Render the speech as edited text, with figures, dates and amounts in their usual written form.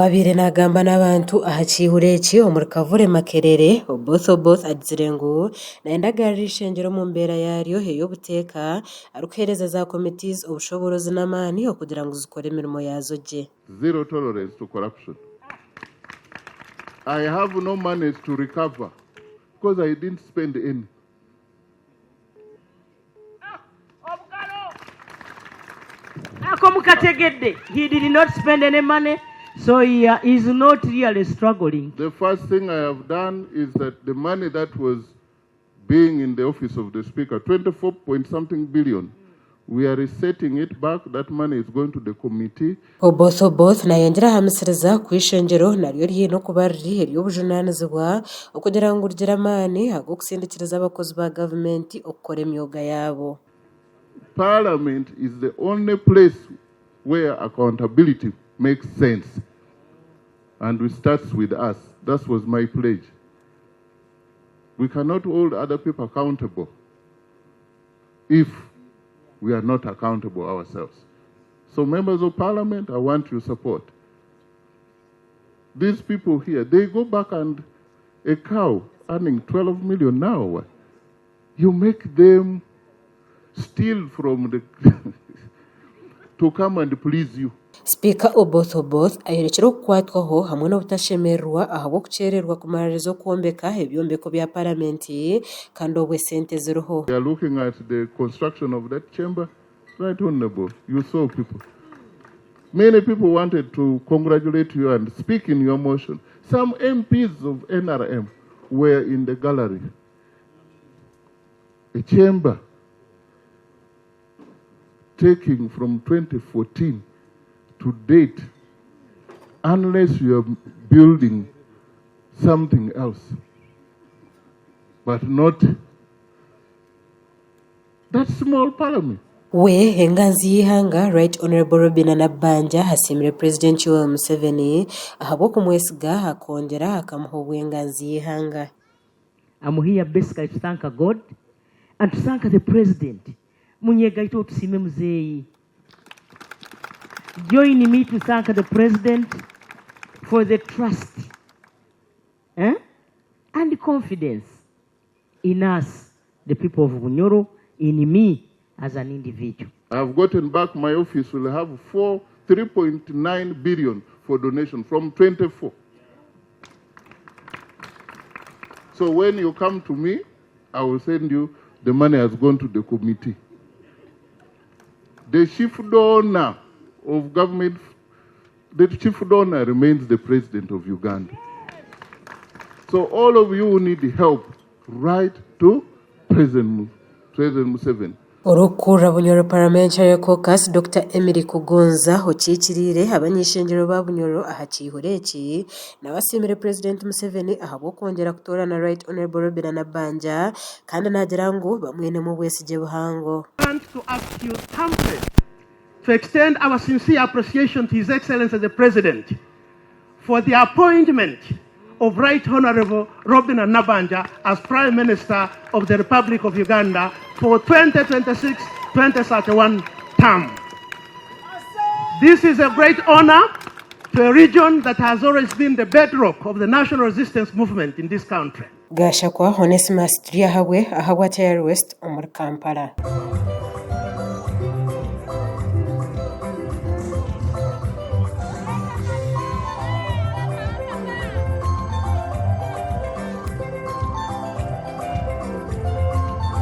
abaire nagamba n'abantu aha kiihuro eki omuri Kavule Makerere, Oboth Oboth agizire ngu nayenda agarure eishengyero omu mbeera yaaryo ey'obuteeka arikuheereza za committees obushoboorozi n'amaani okugira ngu zikore emirimo yaazo gye. Zero tolerance to corruption. I have no monies to recover because I didn't spend any. Ako mukategedde. He did not spend any money, so he is not really struggling. The first thing I have done is that the money that was being in the office of the speaker, 24 point something billion, we are resetting it back. That money is going to the committee. Oboth Oboth nayongyera ahamisiriza ku eishengyero naryo riine okuba riri ery'obujunaanizibwa okugira ngu rigire amaani ag'okusindikiriza abakozi ba gavumenti okukora emyoga yaabo. Parliament is the only place where accountability makes sense and it starts with us. That was my pledge. We cannot hold other people accountable if we are not accountable ourselves. So members of parliament, I want your support. These people here, they go back and a cow earning 12 million now, you make them steal from the to come and please you. Sipiika Oboth Oboth ayorekire okukwatwaho hamwe n'obutashemererwa ahabw'okukyererwa kumaririza okwombeka ebyombeko bya Paramenti kandi obwo esente ziriho. We are looking at the construction of that chamber. Right Honourable, you saw people. Many people wanted to congratulate you and speak in your motion. Some MPs of NRM were in the gallery. A chamber taking from 2014 to date, unless you are building something else, but not that small parliament. We enganzi y'eihanga Right Honourable Robinah Nabbanja asiimire Purezidenti Yoweri Museveni ahabw'okumwesiga akongyera akamuha obw'enganzi y'eihanga. I'm here basically to thank God and to thank the president. Munyegaite otusiime muzeeyi. Join me to thank the president for the trust eh? and confidence in us, the people of Bunyoro, in me as an individual. I've gotten back my office will have four, 3.9 billion for donation from 24. So when you come to me, I will send you the money has gone to the committee. The chief donor of government, the chief donor remains the president of Uganda. So all of you who need help, write to President, President Museveni. Orikukurira Bunyoro Parliamentary Caucus, Dokita Emily Kugonza okiikiriire abany'eishengyero ba Bunyoro aha kiihuro eki, nawe asiimire Purezidenti Museveni ahabw'okwongyera kutoorana Right Honourable Robinah Nabbanja kandi naagira ngu bamwinemu obwesigye buhango. want to ask you humbly to extend our sincere appreciation to His Excellency the President for the appointment of Right Honorable Robinah Nabbanja as Prime Minister of the Republic of Uganda for 2026-2031 term. This is a great honor to a region that has always been the bedrock of the national resistance movement in this country. Gashakwa Onesmus Turyahabwe ahabwa Tayari West omuri Kampala.